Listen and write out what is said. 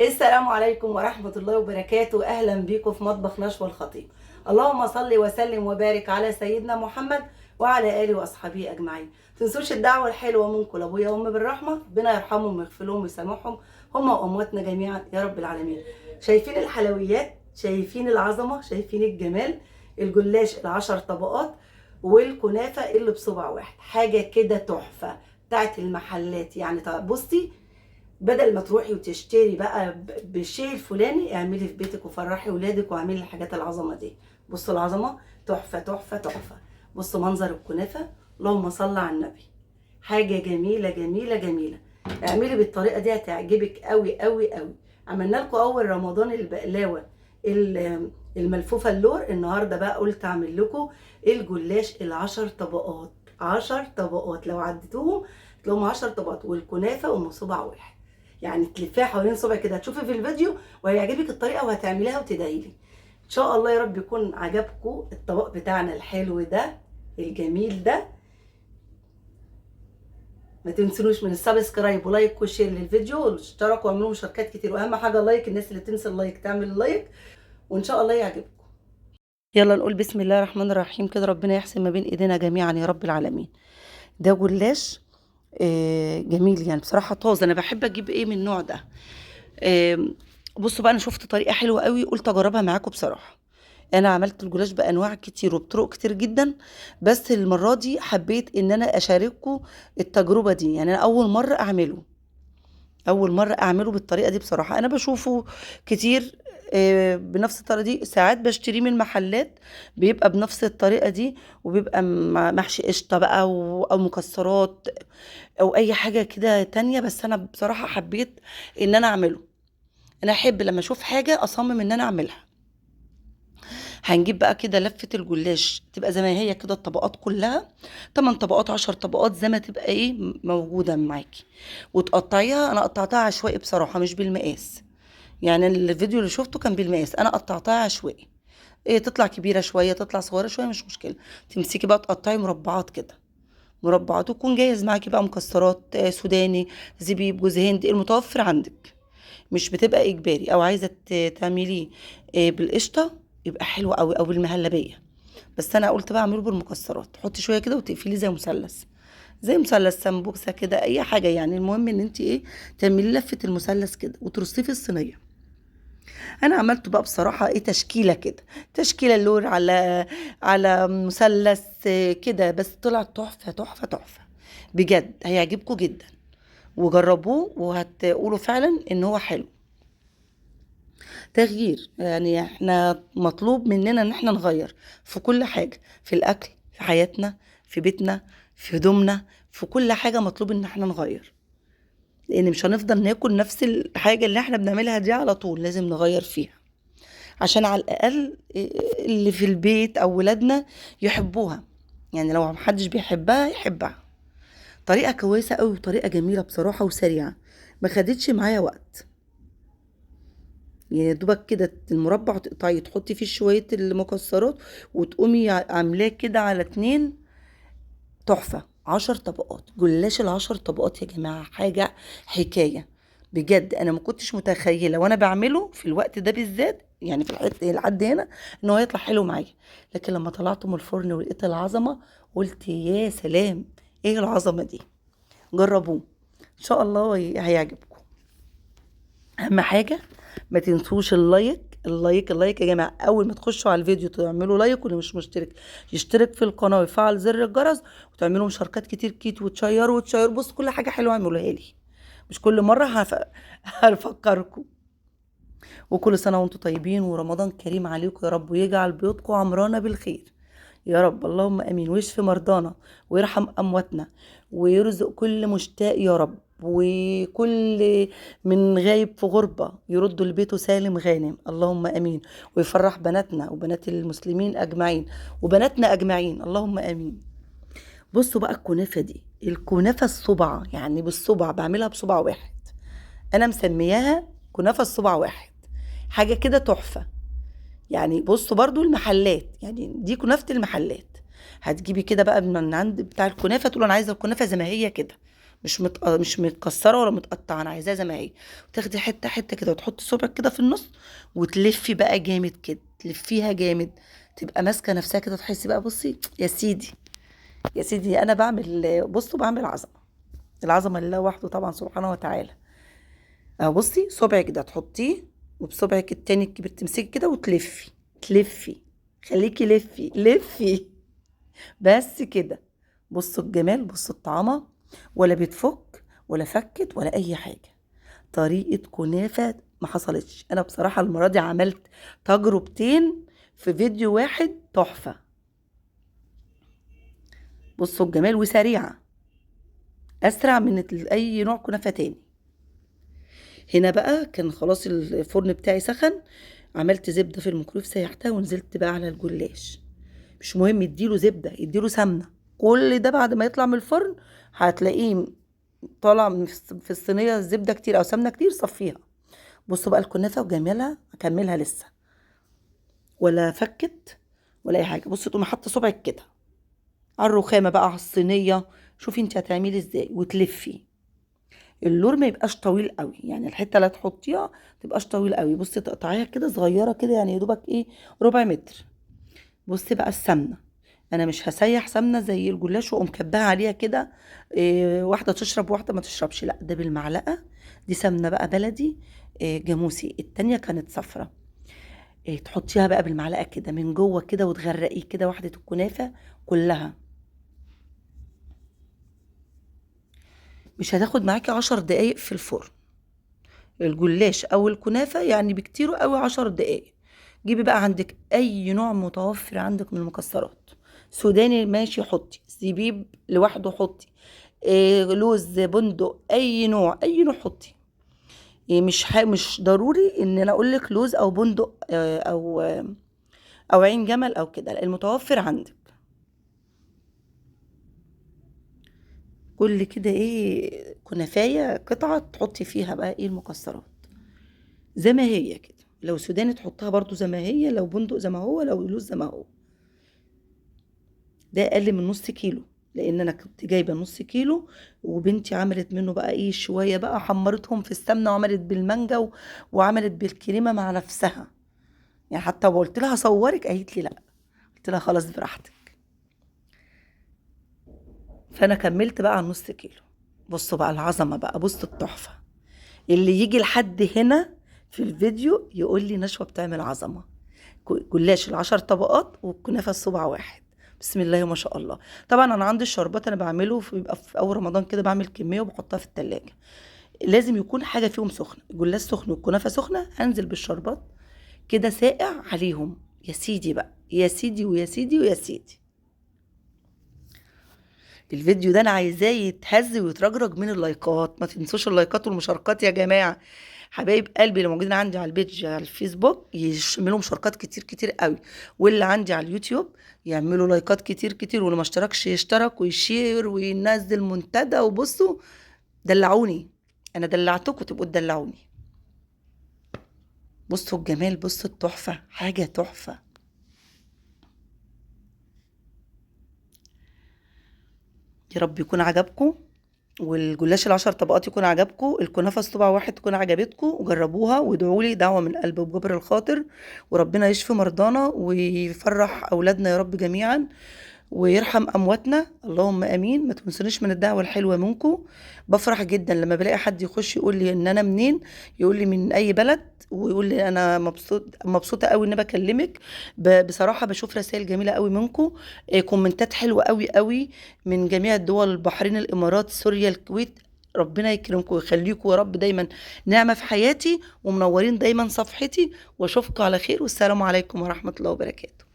السلام عليكم ورحمة الله وبركاته. أهلا بيكم في مطبخ نشوى الخطيب. اللهم صل وسلم وبارك على سيدنا محمد وعلى آله وأصحابه أجمعين. تنسوش الدعوة الحلوة منكم لأبويا وأمي بالرحمة، ربنا يرحمهم ويغفر لهم ويسامحهم هم وأمواتنا جميعا يا رب العالمين. شايفين الحلويات، شايفين العظمة، شايفين الجمال، الجلاش العشر طبقات والكنافة اللي بصبع واحد، حاجة كده تحفة بتاعت المحلات. يعني طب بصي، بدل ما تروحي وتشتري بقى بالشيء الفلاني، اعملي في بيتك وفرحي ولادك واعملي الحاجات العظمة دي. بصوا العظمة تحفة تحفة تحفة. بصوا منظر الكنافه، اللهم صل على النبي، حاجة جميلة جميلة جميلة. اعملي بالطريقة دي هتعجبك قوي قوي قوي. عملنا لكم اول رمضان البقلاوه الملفوفه اللور، النهارده بقى قلت اعمل لكم الجلاش العشر طبقات. 10 طبقات لو عديتوهم تلاقوهم 10 طبقات، والكنافه ام صبع واحد، يعني تلفيها حوالين صبع كده. هتشوفي في الفيديو وهيعجبك الطريقة وهتعمليها وتدعي لي ان شاء الله. يا رب يكون عجبكم الطبق بتاعنا الحلو ده الجميل ده. ما تنسونوش من ال subscribe و like و share للفيديو، واشتركوا واعملوا مشاركات كتير، واهم حاجة like. الناس اللي تنسى ال like تعمل like، وان شاء الله يعجبكم. يلا نقول بسم الله الرحمن الرحيم كده، ربنا يحسن ما بين ايدينا جميعا يا رب العالمين. ده جلاش جميل يعني بصراحة طازة. انا بحب اجيب ايه من النوع ده. بصوا بقى، انا شفت طريقه حلوة قوي قلت اجربها معاكم. بصراحة انا عملت الجلاش بانواع كتير وبطرق كتير جدا، بس المرة دي حبيت ان انا اشارككم التجربة دي. يعني انا اول مرة اعمله، اول مرة اعمله بالطريقة دي. بصراحة انا بشوفه كتير بنفس الطريقة دي، ساعات بشتريه من محلات بيبقى بنفس الطريقة دي، وبيبقى محشي قشطه بقى او مكسرات او اي حاجة كده تانية. بس انا بصراحة حبيت ان انا اعمله. انا احب لما اشوف حاجة اصمم ان انا اعملها. هنجيب بقى كده لفه الجلاش تبقى زي ما هي كده، الطبقات كلها 8 طبقات 10 طبقات زي ما تبقى ايه موجودة معاكي، وتقطعيها. انا قطعتها عشوائي بصراحة، مش بالمقاس. يعني الفيديو اللي شفته كان بالمقاس، انا قطعتها عشوائي. ايه تطلع كبيرة شوية تطلع صغيرة شوية مش مشكلة. تمسكي بقى تقطعي مربعات كده، مربعات، وتكون جاهز معاكي بقى مكسرات، سوداني، زبيب، جوز هند، المتوفر عندك. مش بتبقى اجباري. او عايزه تعمليه بالقشطه يبقى حلو قوي، او بالمهلبيه. بس انا قلت بقى اعمله بالمكسرات. تحطي شوية كده وتقفليه زي مثلث، زي مثلث سمبوكسه كده، اي حاجة يعني. المهم ان انت ايه تعملي لفه المثلث كده وترصيه في الصينية. انا عملته بقى بصراحة ايه تشكيله كده، تشكيله اللور على مثلث كده، بس طلع تحفة تحفة تحفة بجد. هيعجبكم جدا، وجربوه وهتقولوا فعلا ان هو حلو. تغيير يعني، احنا مطلوب مننا ان احنا نغير في كل حاجة، في الاكل، في حياتنا، في بيتنا، في هدومنا، في كل حاجة مطلوب ان احنا نغير، لان مش هنفضل ناكل نفس الحاجة اللي احنا بنعملها دي على طول، لازم نغير فيها عشان على الاقل اللي في البيت او ولادنا يحبوها. يعني لو محدش بيحبها يحبها. طريقه كويسة قوي وطريقه جميلة بصراحة وسريعة، ما خدتش معايا وقت. يعني دوبك كده المربع تقطعيه، تحطي فيه شوية المكسرات وتقومي عاملاه كده على 2. تحفة. 10 طبقات جلاش، ال10 طبقات يا جماعة، حاجة حكاية بجد. انا ما كنتش متخيله وانا بعمله في الوقت ده بالذات، يعني في الحتة لحد هنا، ان هو يطلع حلو معايا. لكن لما طلعته من الفرن ولقيت العظمة قلت يا سلام، ايه العظمة دي. جربوه ان شاء الله هيعجبكم. اهم حاجة ما تنسوش ال like ال like ال like يا جماعة. اول ما تخشوا على الفيديو تعملوا like، واللي مش مشترك يشترك في القناة ويفعل زر الجرس، وتعملوا مشاركات كتير كتير، وتشيروا وتشيروا. بصوا كل حاجة حلوة اعملوها لي، مش كل مرة هفكركم. وكل سنة وانتم طيبين، ورمضان كريم عليكم يا رب، ويجعل بيوتكم عمرانه بالخير يا رب، اللهم امين. ويشفي مرضانا ويرحم امواتنا ويرزق كل مشتاق يا رب، وكل من غايب في غربة يرد لبيته سالم غانم، اللهم امين. ويفرح بناتنا وبنات المسلمين اجمعين وبناتنا اجمعين، اللهم امين. بصوا بقى الكنافة دي، الكنافة الصبع، يعني بالصبع، بعملها بصبع واحد. انا مسمياها كنافة الصبع واحد، حاجة كده تحفة. يعني بصوا برضو المحلات، يعني دي كنافة المحلات. هتجيبي كده بقى من عند بتاع الكنافة، تقول انا عايزة الكنافة زي ما هي كده، مش متكسره ولا متقطعه، انا عايزاها زي ما هي. وتاخدي حتة حتة كده وتحطي صبعك كده في النص وتلفي بقى جامد كده، تلفيها جامد تبقى ماسكه نفسها كده، تحسي بقى. بصي يا سيدي يا سيدي، انا بعمل، بصوا بعمل عظمه، العظمة لله وحده طبعا سبحانه وتعالى. اهو بصي صبعك ده تحطيه، وبصبعك التاني الكبير تمسكي كده وتلفي، تلفي، خليكي لفي لفي بس كده. بصوا الجمال، بصوا الطعامه، ولا بتفك ولا فكت ولا اي حاجة. طريقه كنافه ما حصلتش. انا بصراحة المرة دي عملت تجربتين في فيديو واحد تحفة. بصوا الجمال، وسريعة، اسرع من اي نوع كنافه تاني. هنا بقى كان خلاص الفرن بتاعي سخن، عملت زبدة في الميكرويف سيحتها ونزلت بقى على الجلاش. مش مهم اديله زبدة اديله سمنه، كل ده بعد ما يطلع من الفرن هتلاقيه طالع في الصينية زبدة كتير او سمنه كتير، صفيها. بصوا بقى الكنافه وجمالها، هكملها لسه ولا فكت ولا اي حاجة. بصي تقومي حاطه صبعك كده على الرخامه بقى، على الصينية، شوفي انت هتعملي ازاي، وتلفي. اللور ما يبقاش طويل قوي، يعني الحتة اللي هتحطيها ما تبقاش طويل قوي. بصي تقطعيها كده صغيرة كده، يعني يا دوبك ايه ربع متر. بصي بقى السمنة، انا مش هسيح سمنه زي الجلاش واقوم كباها عليها كده، إيه، واحدة تشرب واحدة ما تشربش، لا ده بالمعلقه. دي سمنه بقى بلدي، إيه، جاموسي، التانية كانت صفرة. إيه، تحطيها بقى بالمعلقه كده من جوه كده وتغرقيه كده واحدة الكنافه كلها. مش هتاخد معاكي 10 دقايق في الفرن الجلاش او الكنافه، يعني بكتير قوي 10 دقايق. جيبي بقى عندك اي نوع متوفر عندك من المكسرات، سوداني ماشي حطي، زبيب لوحده حطي، إيه، لوز، بندق، اي نوع، اي نوع حطي. إيه، مش ضروري ان انا اقول لك لوز او بندق، او عين جمل او كده، لا، المتوفر عندك. كل كده ايه كنافايه قطعه تحطي فيها بقى ايه المكسرات زي ما هي كده. لو سوداني تحطها برضو زي ما هي، لو بندق زي ما هو، لو لوز زي ما هو. ده اقل من نص كيلو، لان انا كنت جايبه نص كيلو وبنتي عملت منه بقى ايه شوية بقى، حمرتهم في السمنة وعملت بالمانجا وعملت بالكريمه مع نفسها. يعني حتى قلت لها صورك قالت لي لا، قلت لها خلاص براحتك. فانا كملت بقى على النص كيلو. بصوا بقى العظمة بقى، بصوا التحفة. اللي يجي لحد هنا في الفيديو يقول لي نشوى بتعمل عظمه. جلاش ال10 طبقات والكنافه الصبع واحد، بسم الله ما شاء الله. طبعا انا عندي الشربات انا بعمله بيبقى في اول رمضان كده، بعمل كمية وبحطها في التلاجة. لازم يكون حاجة فيهم سخنة، الجلاش سخن والكنافه سخنة، هنزل بالشربات كده ساقع عليهم. يا سيدي بقى، يا سيدي ويا سيدي ويا سيدي. الفيديو ده انا عايزاه يتهز ويترجرج من اللايكات، ما تنسوش اللايكات والمشاركات يا جماعة. حبايب قلبي اللي موجودين عندي على ال page على الفيسبوك يعملوا مشاركات كتير كتير قوي، واللي عندي على اليوتيوب يعملوا لايكات كتير كتير، واللي ما اشتركش يشترك ويشير وينزل منتدى. وبصوا دلعوني، انا دلعتكم تبقوا تدلعوني. بصوا الجمال، بصوا التحفة، حاجة تحفة. يا رب يكون عجبكم، والجلاش ال10 طبقات يكون عجبكم، الكنافه الصبع واحد تكون عجبتكم، وجربوها وادعوا لي دعوه من قلب وبجبر الخاطر، وربنا يشفي مرضانا ويفرح اولادنا يا رب جميعا، ويرحم امواتنا، اللهم امين. ما تنسونيش من الدعوة الحلوة منكم. بفرح جدا لما بلاقي حد يخش يقول لي ان انا منين، يقول لي من اي بلد، ويقول لي انا مبسوطة قوي ان انا بكلمك. بصراحة بشوف رسائل جميلة قوي منكم، كومنتات حلوة قوي قوي من جميع الدول، البحرين، الامارات، سوريا، الكويت. ربنا يكرمكم ويخليكم يا رب دايما نعمه في حياتي، ومنورين دايما صفحتي. واشوفكم على خير، والسلام عليكم ورحمة الله وبركاته.